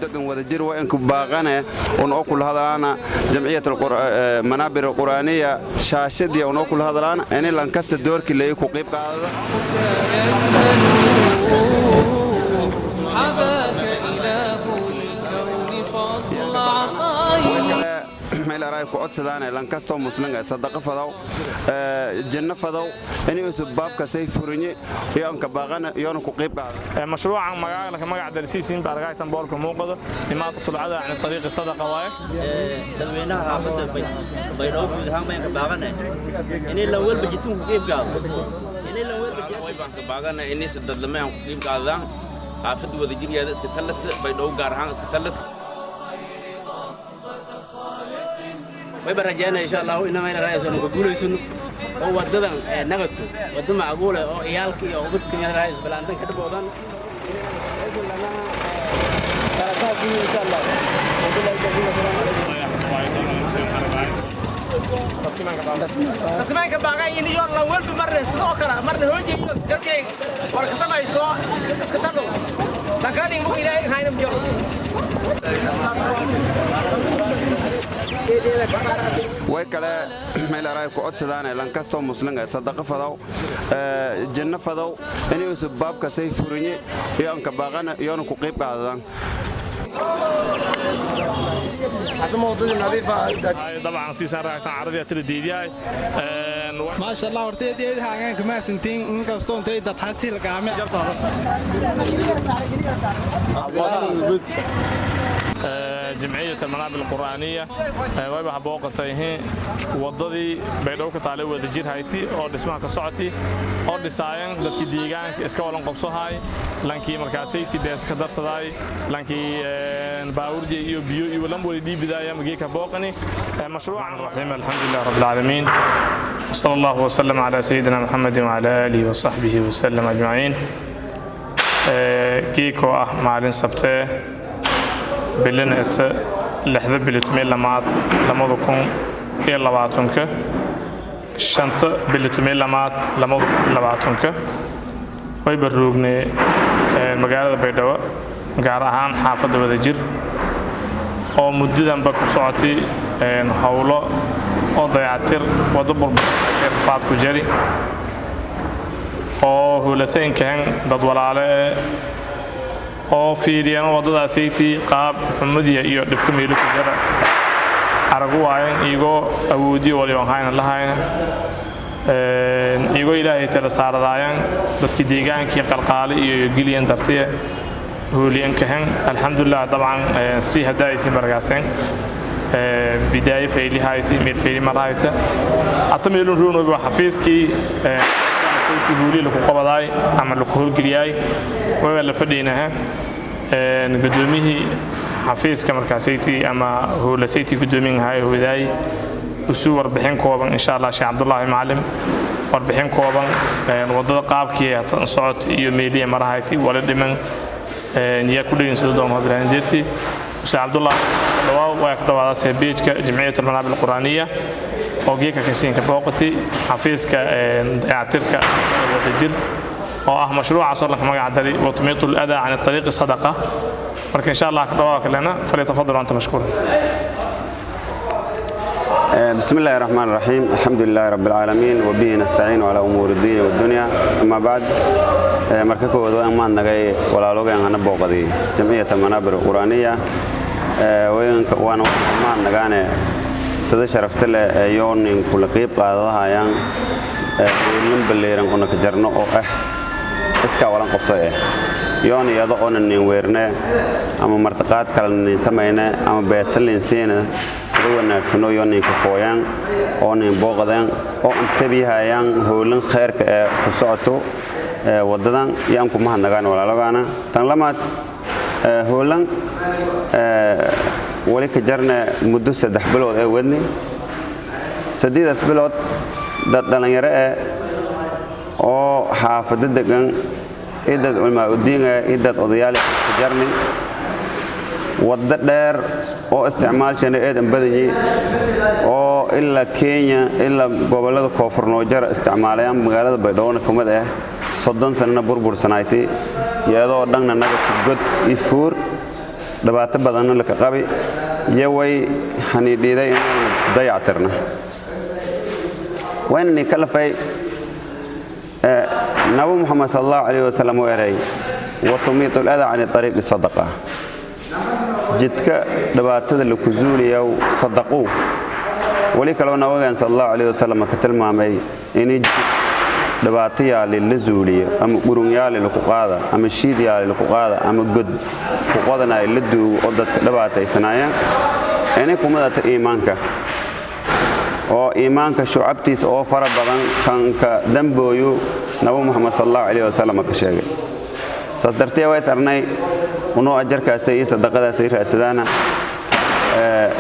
Degan Wadajir waa inku baaqane un oo kula hadalaana Jamciyat Manaabir Qur'aaniya shaashadiya un oo kula hadalaana ini lankasta doorkii leeyo ku qayb qaadada. حباك إله الكون فضل عطائي. Kale meelaray ku codsadaan lankastoo muslim ah, sadaqa fadaw, janno fadaw, inay usub baabka say furinye iyo anka baaqana iyona ku qayb qaada. Mashruucan magaalka magac darsiisiin baargaaytan boolka muuqdo imaatatul adaa can tariiqi sadaqa waaye. Dadweynaha xaafadda Baydhabo guud ahaan baan ka baaqana inay lan walba jituun ku qiib gaado, inay lan walba Way baan ka baaqana inay sadadlame aan ku qiib qaadaan xaafadda Wadajiryaada iska tallata, Baydhabo gaar ahaan iska tallata. Way baan rajaynaa, insha Allahu, ina mayna raayso ku guulaysano oo wadadan nagato wada macquul ah oo ciyaalka iyo ubadka meel raayso balaantan ka dhaboodaan insha Allah. Wabillahi tawfiiq, assalaamu calaykum. Dadka baaqay in iyo la walba marne sidoo kale marne hoojiyo dalkay war ka samayso iska talo lakaan inuu Ilaahay hayna jiro. Way kale meelaray ku codsadaan lankastoo muslim ah, sadaqa fadaw, janno fadaw, inay usub baabka say furinye iyo anka baaqana iyona ku qayb qaadadaan. Dabcan siisaan raagtan caradiya tira diidiyahay. Maasha Allah, horteedeed haagaan kumaasantiin, inkastoo intay dad xasiil qaame. Jimciyat Almanaabir Alqur'aaniya wayba habooqatay waddadii Baydhabo ka taalay Wadajir hayti oo dhismaha ka socotay oo dhisaayan dadkii deegaanka iska walan qabsohay, lankii markaasayti bees ka darsadaay, lankii baawurje iyo biyo iyo lamwali dhiibidaaya mageeka booqani mashruucan raxiim. Alxamdulilah rabbil caalamiin, وصلى الله وسلم على سيدنا محمد وعلى آله وصحبه وسلم أجمعين. Geekoo ah maalin sabtee, bilin eta lixda bili 12aad 2020-ka, shanta bili 12aad 2020-ka, way baruugnay magaalada Baydhabo, gaar ahaan xaafadda Wadajir, oo muddadanba ku socotay howlo oo dayactir waddo burburfaad ku jari oo huulasaynkahan dad walaale eh oo fiiriyeen waddadaasaytii qaab xumadiya iyo dhibka meelo ku jara aragu waayan, iigoo awoodiyo waliban hayna lahayna, iigoo Ilaahay tala saaradaayaan, dadkii deegaankii qalqaale iyo geliyan dartiye huuliyan kahan. Alxamdulilah, dabcan si haddaa aysin bargaaseen bidaaye faylihayti meel fayli marahayta hata meelun roonoobi waa xafiiskii saytii huuliya laku qabadaay ama laku howlgeliyaay. Wabaa la fadhiynaha gudoomiyihii xafiiska markaasaytii ama howlasaytii gudoomingahay hoodaay usuu warbixin kooban, insha Allah, Sheekh Cabdullaahi Macalim, warbixin kooban waddada qaabkii hatan socod iyo meeliya marahayti wala dhiman yaa ku dhegeynsada doona Ibrahim Dersi. Sheekh Cabdullaahi, dhawaa waa ka dhawaadaasee beejka Jamciyat Almanaabir Alqur'aaniya oo geeka kasiinka booqati xafiiska dayactirka Wadajir oo ah mashruuca soo lanka magac dari watumiitu aladaa can ariiqi sadaqa. Marka, insha Allah, ka dhawaa kalena, falyatafadal anta mashkuura. بسم الله الرحمن الرحيم، الحمد لله رب العالمين، وبه نستعين على أمور الدين والدنيا، أما بعد. Marka koowaad waan mahadnagay walaalogeen hana booqaday Jamciyata Manaabir Qur'aaniya, waana mahadnagaane sida sharafta leh ee yoonin kula qeyb qaadadahayaan howlan balleeran una ka jarno oo ah iskaa walan qabso eh yoon iyada oonan nin weerne ama martiqaad kale nin samayne ama beesa nin siina, sida wanaagsanoo yoo ninka kooyaan oo nin booqadeen oo antabihayaan howlan khayrka ee ku socoto wadadan yaan ku mahadnagaan walaalagaana. Tan lamaad, howlan wali ka jarne muddo 3 bilood ee wadni. 3daas bilood dad dhallinyaro eh oo xaafado degan iyo dad culmaa udiin eh iyo dad odayaal iska jarni waddo dheer oo isticmaalshana eedan badanyi oo ilaa Kenya ilaa gobollada koonfur noojara isticmaalayaan magaalada Baydhabo kamid ah 30 sanana burbursanaaytay iyadoo dhanna nagata god i fuur dhibaato badanna laka qabi iyo way haniidhiiday inaanu dayactirna waynani kalafay. Nabi Muxamed sal allahu calayhi wasalam u eray watumiitu ladaa cani ariiqi sadaqa, jidka dhibaatada laku zuuliyow sadaquu. Weli kaloo nabigan sal allahu calayhi wasalam ka tilmaamay ini dhibaato yaali la zuuliyo ama qurun yaali laku qaada ama shiid yaali laku qaada ama god ku qodanay la duugo oo dadka dhibaataysanaayaan inay kumadata iimaanka oo iimaanka shucabtiisa oo fara badan kanka dambooyu Nabi Muxamed sal allahu calayhi wasalam ka sheegay. Saas dartee waa is arnay unoo ajarkaasay iyo sadaqadaasay raadsadaana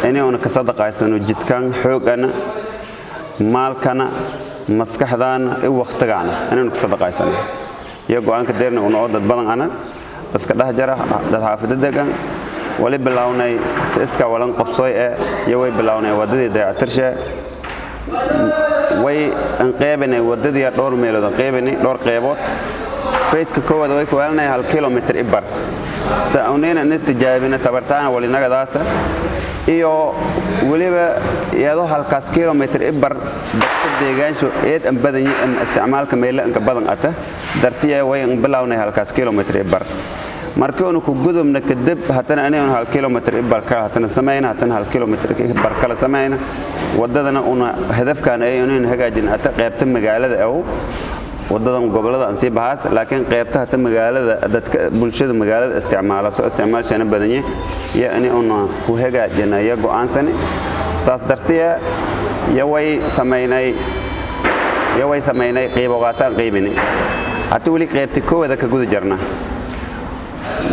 inay una ka sadaqaysano jidkan xoogana, maalkana, maskaxdaana iyo wakhtigaana inaynu ka sadaqaysano iyo go'aanka deerna una oo dad badan ana iska dhex jara dad xaafado degan. Wali bilownay si iska walan qabsooy ee iyo way bilownay waddadii dayactirshe. Way anqeybanay waddadii dhowr meelood, anqeybanay dhowr qeybood. Phase-ka koowaad way kuwaalanay 1 kilomitir ibar sa unayna istijaabina tabartaana walinagadaasa iyo weliba iyadoo halkaas kilomitir ibar dadka deegaansho eed an badanyi ama isticmaalka meelo anka badan ata dartiya way an bilownay halkaas kilomitir ibar. Markii unu ku gudubna kadib hatana inaynu 1 kilomitir ibar kale hatana samayna, hatana 1 kilomitir ibar kale samayna. Wadadana una hadafkan ay inaynu hagaajin ata qaybta magaalada aw wadadan gobolada aan sii bahaas, laakiin qaybta hata magaalada dadka bulshada magaalada isticmaala soo isticmaalshana badanye iyo in una ku hagaajina iyo go'aansani. Saas dartiya iyo way samaynay iyo way samaynay qiibogaasaan qiibini. Hata weli qaybta koowada ka guda jarna.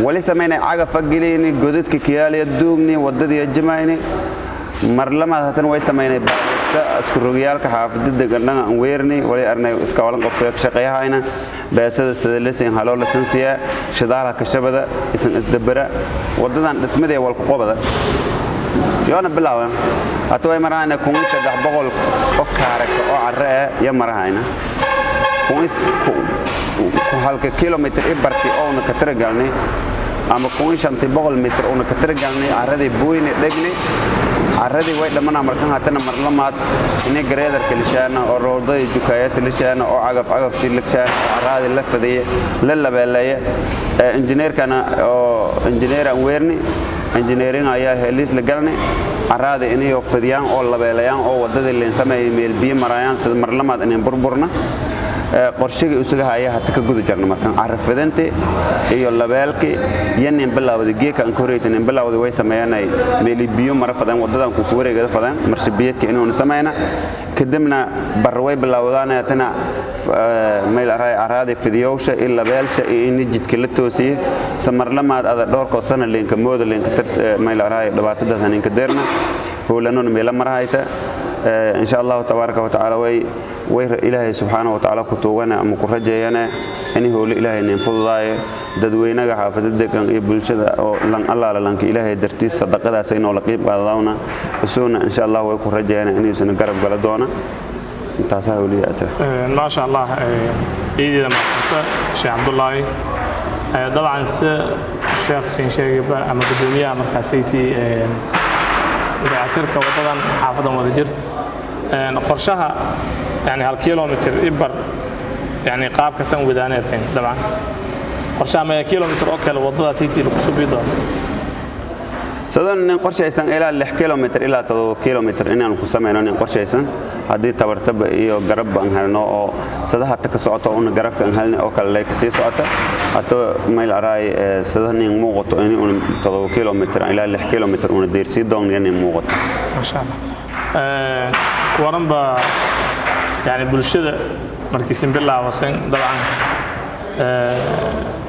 Wali samaynay cagafa geliyni godadka kiyaaliya duugni wadadii jimayni. Mar lamaad hatana way samaynay baabuurta isku rogyaalka xaafada degan dhan aan weerni. Wali arnay iska walan qofka ka shaqeeyahayna beesada sida lisin haloo la sansiya shidaalaha kashabada isan isdabara wadadan dhismadee walku qobada yoona bilaawan. Hata way marahayna 1300 oo kaaraka oo carre ah iyo marahayna halka kilomitir ibarkii oona ka tiragalnay ama 1500 mitir oona ka tiragalnay. Carradii buuyni dhegni, carradii way dhammanaa. Markan hatana marlamaad inay gareedarka lishaana oo roodadii jukaayasi lishaana oo cagaf cagaftii lishaana oo carradii la fadiye la labeeleeye. Injineerkana oo injineer aan weerni, injineering ayaa heliis la galnay carraada inay fadiyaan oo labeelayaan oo wadadii leensameeyay meel biyo marayaan sida marlamaad inay burburna. Qorshigii usuga haya hata ka guda jarna markan carrafidinti iyo labeelki iyo nin bilaawday geeka aan koreyta nin bilaawday. Way sameeyanay meeli biyo mara fadeen wadadan ku wareegada fadeen marshabiyeedka inuuna sameeyna. Kadibna barra way bilaawdaan hatana meel aray araadi fidiyowsha iyo labeelsha iyo in jidka la toosiye samarlamaad ada dhowrkoo sana leenka mooda leenka meel aray dhibaatada haninka deerna howlanona meela marahayta insha allahu tabaaraka wa tacaala. Way Ilaahay subxaanahu wa tacaala ku tuugana ama ku rajeeyana in howlo Ilaahay nin fududaaye dadweynaga xaafada degan iyo bulshada oo lan allaala lanka Ilaahay dartiis sadaqadaas inoo la qiib qaadawna isuuna insha Allah way ku rajeeyana inuusan garab gala doona. Intaasaa howliyaata. Maasha Allah, ciideeda maasanta Sheekh Cabdullaahi. Dabcan si sheekh siin sheegayba ama gudoomiyaha markaasaytii dayactirka wadadan xaafadan Wadajir, qorshaha yani 1 kilomitir ibar yani qaabkasan wadaaneerteen. Dabcan qorshaha maya kilomitir oo kale wadadaasaytii lagu subi doono? Sadan nin qorshaysan ilaa 6 kilomitir ilaa 7 kilomitir inaan ku samayno nin qorshaysan haddii tabartaba iyo garabba aan helno oo sada hata ka socoto una garabka aan helno oo kale ka sii socota. Hato mayl araay sada nin muuqato in una 7 kilomitir ilaa 6 kilomitir una deersii doon nin muuqato. Maasha Allah. Kuwaran ba yani bulshada markiisin bilaawasen dabcan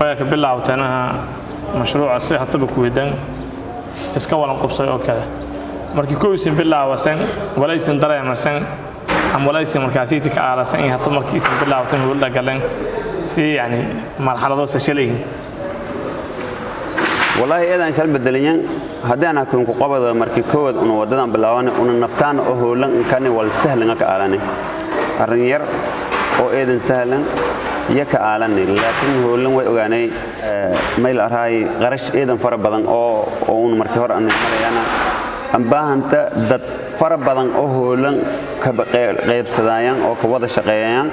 waya ka bilaawtanaha mashruuca si hataba kuwedan iska walan qubsay oo kale markii koysin bilaawasen walaysin dareemasen ama walaysin markaasiiti ka aalasan in hata markiisin bilaawtan howlda galen si yani marxalado sashalayhin. Wallaahi eedaan shal bedelanyan haddii aan hakuun ku qabado. Markii koowaad una wadadan bilaawane, una naftaan oo hoolan inkani wal sahlan ka aalane, arrin yar oo eedan sahlan iyo ka aalane, laakiin hoolan way ogaanay mayl araay qarash eedan fara badan oo un markii hore aan malayana ambaahanta dad fara badan oo hoolan ka qaybsadayaan oo ka wada shaqeeyayaan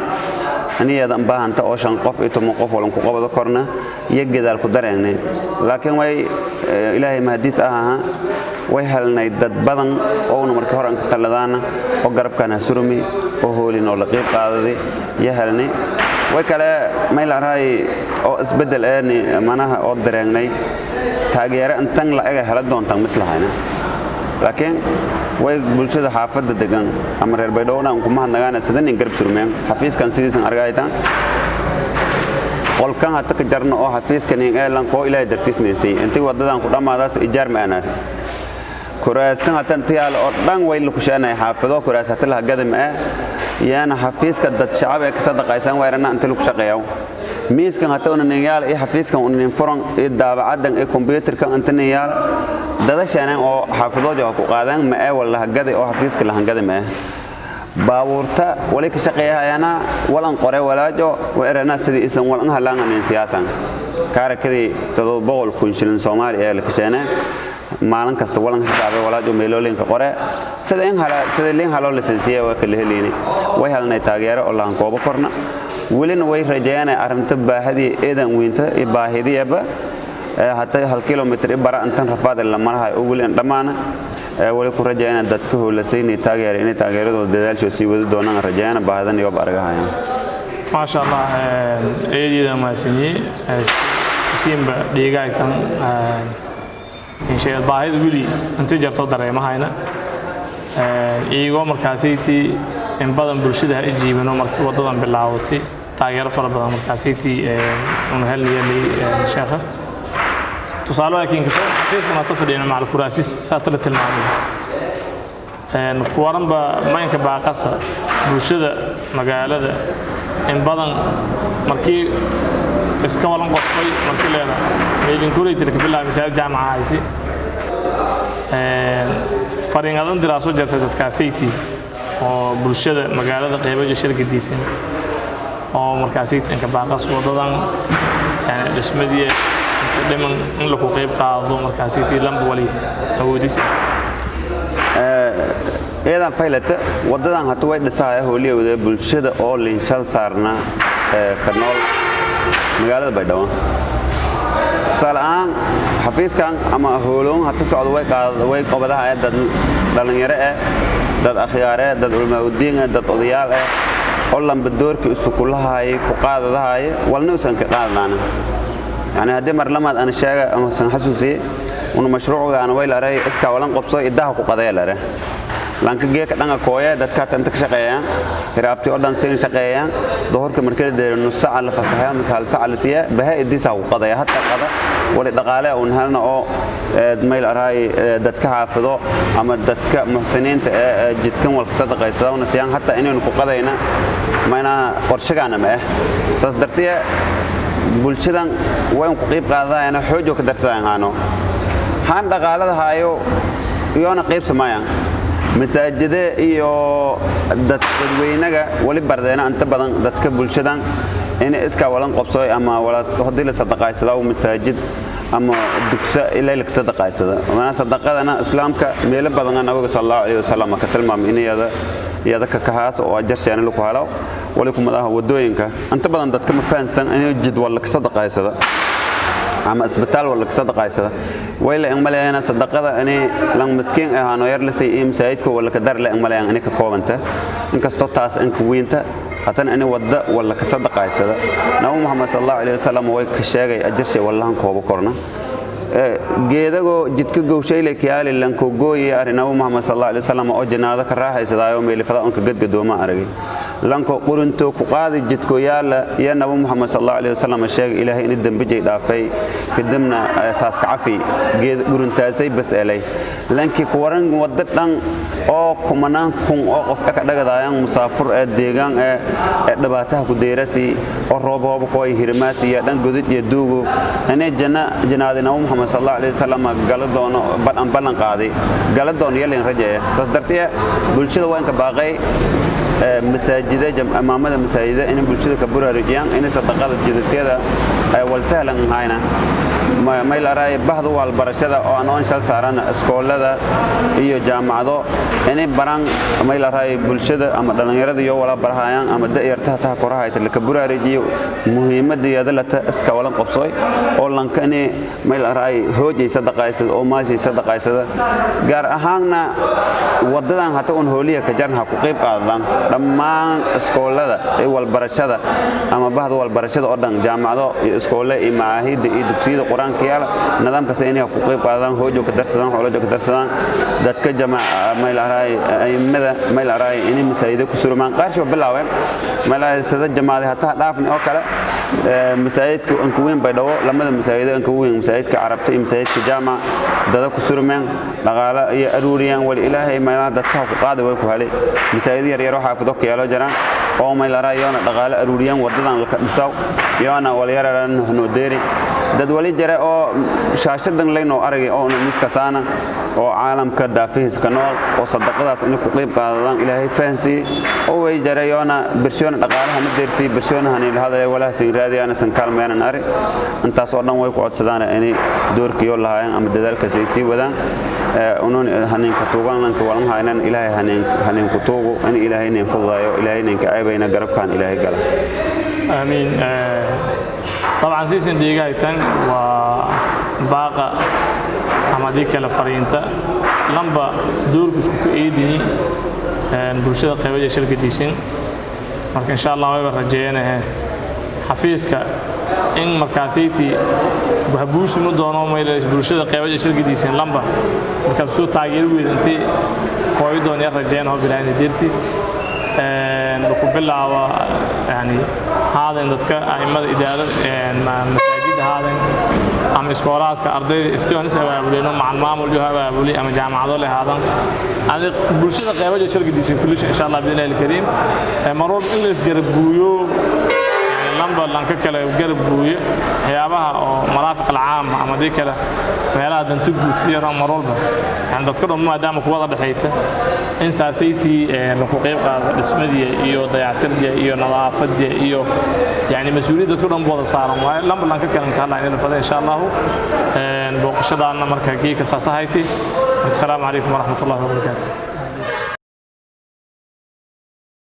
aniyada ambaahanta oo 5 qof iyo 10 qof walan ku qabado korna iyo gadaal ku dareennay. Laakiin way Ilaahay mahadiis ahaa, way helnay dad badan oo una markii hore aan ka taladaana oo garabkaan surumi oo hoolin oo la qayb qaadaday iyo helnay. Way kale mayl araay oo isbedel een manaha oo dareennay taageero intan la ega hela doontaan mislahayna. Laakiin way bulshada xaafadda degan ama reer Baydhowna aan kuma hadnagaana sida nin garab surmeen. Xafiiskan sidiisan argaytaan, qolkan hata ka jarno oo xafiiskan eelan koo Ilaahay dartiis neysay intii wadadan ku dhammaadaas ijaar ma aanar. Kuraastan hata intii yaal oo dhan way la kusheenay xaafado, kuraas hata la gada ma yaana. Xafiiska dad shacab ee ka sadaqaysan weerana inta lagu shaqeeyo, miiskan hata una yaal iyo xafiiskan una furan iyo daabacadan iyo kombiyuutarkan inta yaal dadashaanan oo xaafadooda ku qaadaan ma ee wala hagaday oo xafiiska la hangada ma ee baabuurta wali ka shaqeeyayana walan qore walaajo weerana sidii isan walan halaan siyaasan kaarakadii 700,000 shilin Soomaali ee la kasheene maalin kasta walan xisaabay walaajo meelooyinka qore sida in hala sida liin halo lisensiye waa kala heleyni. Way helnay taageero oo laan koobo korna, welina way rajeeyaan arrinta baahidii eedan weynta iyo baahidiyaba hataa 1 kilomitir i bara intan rafaad la marahay oo weli dhammaana. Wali ku rajeeyaan dadka hoolasay inay taageero inay taageeradooda dadaalshoo sii wadi doonaan, rajeeyaan baahidan iyo argahayaan. Maasha Allah, eedyada mahadsaniyey siinba dhiigaagtan insheed baahida weli inta jarto dareemahayna iyagoo markaasaytii in badan bulshada ha ijiibano. Markii wadadan bilaawatay taageero fara badan markaasaytii una helnayalay sheekha tusaale laakiin xafiiskuna hata fadhiyana macal kuraasis saata la tilmaamay kuwaranba maynka baaqasa bulshada magaalada in badan markii iska walan qodfay markii leeda meelinkuleytir ka bilaabay masaajid jaamaca ahayti fariingadan diraaso jartay dadkaasayti oo bulshada magaalada qeybaja shirgadiisan oo markaasayt inka baaqas wadadan yani dhismadii inta dhiman in laku qeyb qaado markaasaytii lamba wali awoodis. Eedan faylata wadadan hata way dhisahaya hooliyowda bulshada oo linshal saarna ka nool magaalada Baydhabo. Tusaale ahaan, xafiiskan ama hooloon hata socdo way qobadahaya dad dhalinyaro eh, dad akhyaare, dad culmaaudiin eh, dad odayaal eh oo lamba doorkii isukulahaay ku qaadadahaay walna usan ka qaadanaana. Yani haddii mar lamaad ana sheega ama san xasuusiye una mashruucga ana way laray iskaa walan qobso idaha ku qadaya lare lanka geeka dhanga kooye dadka tanta ka shaqeeyaan hiraabti oo dhan siin shaqeeyaan dohorka markii la deero nus saac la fasaxaya mise hal saac la siiya baha idiisa ku qadaya hatta qada wali dhaqaale uun helna oo mayl araay dadka xaafido ama dadka muxsiniinta ee jidkan walka sadaqaysada una siiyaan hatta inaynu ku qadayna mayna qorshagaana ma ah. Saas dartiya bulshadan wayn ku qayb qaadayana xoojo ka darsadaan haano haan dhaqaalada haayo iyoona qayb samayaan masaajide iyo dadweynaga wali bardeena inta badan dadka bulshadan inay iskaa walan qabso ama haddii la sadaqaysada masaajid ama dugsa ilaa la sadaqaysada maana sadaqadana islaamka meelo badan nabiga sallallahu alayhi wasallam ka tilmaamay in iyada ka kahaas oo ajarsheena lagu helo. Wali kumadaha wadooyinka inta badan dadka ma fahansan inay jid wala ka sadaqaysada ama isbitaal wala ka sadaqaysada. Way la maleeyana sadaqada inay lang miskiin ahaano yar la sii masaajidka wala ka dar la maleeyana inay ka koobanta, inkastoo taas in ku weynta hatana inay wada wala ka sadaqaysada. Nabi Muhammad sallallahu alayhi wasallam way ka sheegay ajarshay wallahan koobo korna geedago jidka gowshayle kiyaali lanko gooye ari Nabi Muhammad sallallahu alayhi wasallam oo janaada ka raaxaysadaayo meelifada onka gadgadooma aragay. Lanko qurunto ku qaadi jidko yaala ya Nabi Muhammad sallallahu alayhi wasallam sheegay Ilaahay in dambijay dhaafay, kadibna saas ka cafi geed quruntaasay bas elay. Lankii ku waran wadda dhan oo kumanaan kun oo qof ka dhagadaayaan, musaafur ee deegaan ee dhibaataha ku deerasi oo roob hoob ku ay hirmaasi iyo dhan godad iyo duugo, inay janna janaadi Nabi Muhammad sallallahu alayhi wasallam gala doono balan ballan qaaday gala doono yalin rajeeya. Saas darteed bulshada waa inka baaqay masaajida, imaamada masaajida, inay bulshada ka buraarujiyaan inay sadaqada jidadkeeda ay wal sahlan hayna. Mayl araay bahdu wal barashada oo aan shal saaran iskoolada iyo jaamacado inay baran, mayl araay bulshada ama dhalinyarada iyo wala barahayaan ama da'yartaha taha korahayta la ka buraarujiyo muhiimadda yadalata iska walan qabsooy oo lanka inay mayl araay hoojay sadaqaysada oo maashay sadaqaysada, gaar ahaanna wadadan hata un hooliya ka jarna ku qayb qaadaan dhammaan iskoolada ee walbarashada ama bahda walbarashada oo dhan, jaamacado iyo iskoole iyo macaahidda iyo dugsiyada quraanka yaala, nidaamkaas inay ku qayb qaadaan, hoojo ka darsadaan, xoolo ka darsadaan. Dadka jamaaca mayl araay aimada mayl araay inay masaajida ku surmaan qaarsho bilaaween mayl araay sada jamaacada hata dhaafni oo kale masaajidka anku weyn Baydhabo, lamada masaajid anku weyn, masaajidka Carabta iyo masaajidka jaamac, dada ku surmeen dhaqaale iyo aruuriyaan wal Ilaahay meelaha dadka ku qaaday way ku helay. Masaajid yar yar oo xaafado ka yaalo jiraan oo mayl araay yoona dhaqaale aruuriyaan wadadan la dhisaw yoona wal yararan noo deeri. Dad wali jira oo shaashadan laynoo aragay oo miska saana oo caalamka daafihiisa ka nool oo sadaqadaas inay ku qayb qaadadaan Ilaahay fahansiiyey oo way jarayoona bershoona dhaqaalaha ma deersii bershoona hani lahadaya walaha sin raadiyana san kaalmeenan ari. Intaas oo dhan way ku codsadaan inay doorkiyo lahaayeen ama dadaalkaas ay sii wadaan unuun haninka tuugan lanka walan haynan Ilaahay hanin hanin ku tuugo in Ilaahay nin fududayo, Ilaahay ninka aybayna garabkaan Ilaahay gala. Aamiin. طبعا siisan deegaytan waa baaqa ama haddii kale fariinta lamba doorku isku ku eedini bulshada qaybada shirka diisin. Marka insha Allah wayba rajeynahe xafiiska in markaasaytii habuusi ma doono mayl bulshada qaybada shirka diisin lamba markaas soo taageero weyd intii kooyi doon ya rajeyn oo bilaayna deersi ku bilaaba yani haadan dadka aimada idaara masaajida haadan ama iskoolaadka ardayda isku abaabuleen macal maamul iyo abaabuli ama jaamacado leh haadan adi bulshada qaybada shirka diisin kullish insha Allah biidhnillaahi alkariim mar walba in la isgarab guuyo yani lamba lanka kale garab guuyo waxyaabaha oo maraafiq alcaama ama dii kale meelaha danta guud si yaroo mar walba yani dadka dhan maadaama kuwada dhexayta in saasaytii lagu qayb qaado dhismadii iyo dayactirka iyo nadaafadii iyo yani mas-uuliyad dadka dhan wada saaran waaye lamba lanka kale ka hadlayn in fada insha Allah booqashadaana marka geeka saasahayti. Assalaamu calaykum waraxmatullaahi wabarakaatuh.